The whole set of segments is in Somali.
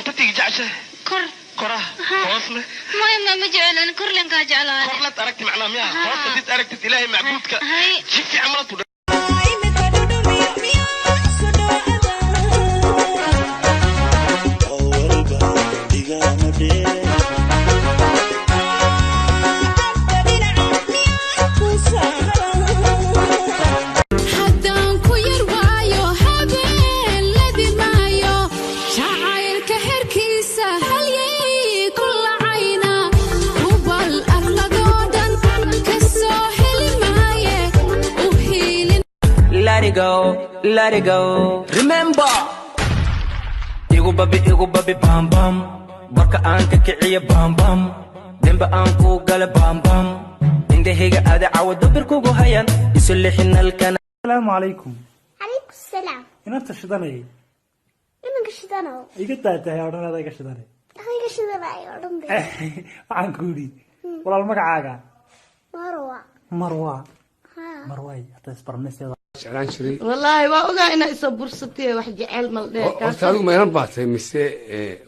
Inta tiga jeceshahay? Kor. Koraha hoosne? Maya, ma jecel, korlen kaa jeclaa. Korlad aragti macnaa miyaa? Hoos hadid aragtid, Ilaahay macbuudka si fiican mala tu. Haddaan ku yar waayo habeen ladi maayo, jacaylka herkiisa halyay ku lacayna, hubal arladoo dhan ka soo heli maaye u hiilin. Let it go, let it go. Remember, igu babi, igu babi, bam bam. Barka aan ka kiciya, bam bam. Demba aan ku gala, bam bam. Indhahayga aada cawa dabir kugu hayan. Isu lixinalkana. Asalaamu calaykum. Calaykum salaam. Inanta shidanayay. Iminka shidanow. Iga daatahay odhanada iga shidanay. Iga shidanayo odhan bay. Waxaan ku yidhi, walaal, magacaaga? Marwa. Marwa? Ha. Marway, hadda isbarneseeda. Jeclaan jiray. Wallaahi waa ogaa inaa isoo bursatay, wax jecel mal dheh. Horta adigu ma inan baa tahay mise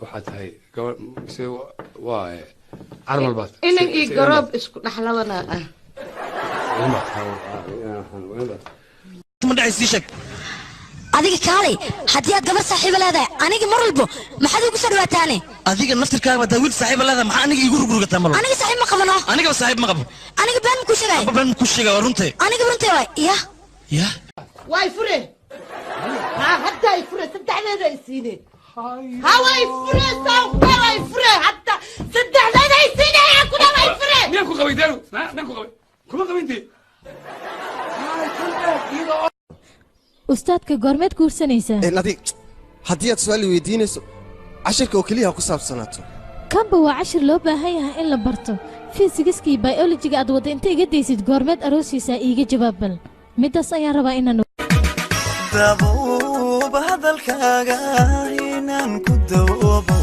waxaa tahay gabadh mise waa carmal baa tahay? Inan iyo Mise inan garoob isku dhexlabanaa ah. Inan baa tahay, inan baa tahay. Ma dhacay? Sii sheeg. Adiga kaalay, haddii aad gabar saaxiiba leedahay, aniga mar walbo maxaad igu soo dhawaataane? Adiga naftirkaaga badaa wiil saaxiiba leedahay, maxaa aniga iigu rugrugataa malo? Aniga saaxiib ma qabano. Anigaba saaxiib ma qabo. Aniga been ma kuu sheegay? Been ma kuu sheegay, waa runtee. Aniga runtee waay ya. Ya. Waay fure, ha, hadda ay fure, saddexdeeda ay siine. Ha, way fure, sawka way fure, hadda saddexdeeda ay siine kuna way fure. Miyaan ku qabay daanu? Miyaan ku qabay? Kuma qabin dee. Ustaadka, goormeed guursanaysaa? Adig haddii aad su-aal i weydiinayso, cashirka oo keliya ha ku saabsanaato. Kanba waa cashir loo baahan yahay in la barto. Fiisigiska iyo biolojiga aad wadda inta iga daysid, goormeed aroosiisaa? Iiga jawaab bal middaas ayaan rabaa inaan. Dabuuba hadalkaaga inaan ku dawoobo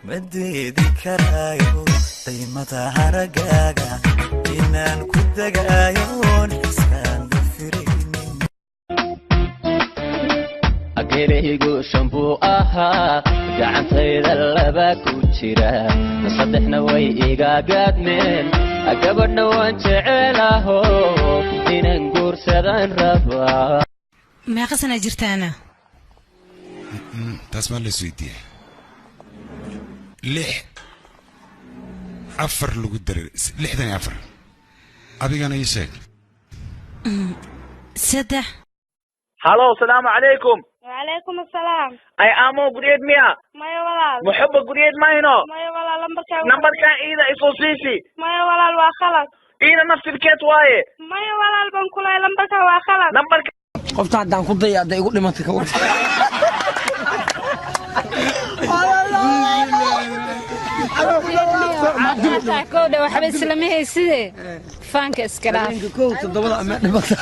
ma diidi karaayo, daymada haragaaga inaan ku degaayoon iskaan dafiraynin. Ageelahaygu shan buu ahaa, gacantayda laba ku jira, saddexna way iga gaadmeen. Gabadhna waan jecelaho, inaan guursadaan rabaa. Meeqa sana jirtaana? Taas maa la isweydiiyaa? Lix afar lagu daray 64. Adigana ii sheeg. 3. Halo, salaamu calaykum. Wacalaykum asalaam. Ay, amo guryeed miya? Maya walaal. Muxuba guryeed mayno? Maya walaal, lambarkaaga. Nambarkan iida isoo siisi. Maya walaal, waa khalad. Iida naftirkeed waaye. Maya walaal baan kulahay, lambarkaa waa khalad. Nambarka. Qofta haddaan ku daya, hadday igu dhimatay, ka war? Kowdha waxba islama hayside, faanka iska dhaaf. Kow toddobada ama dhimata.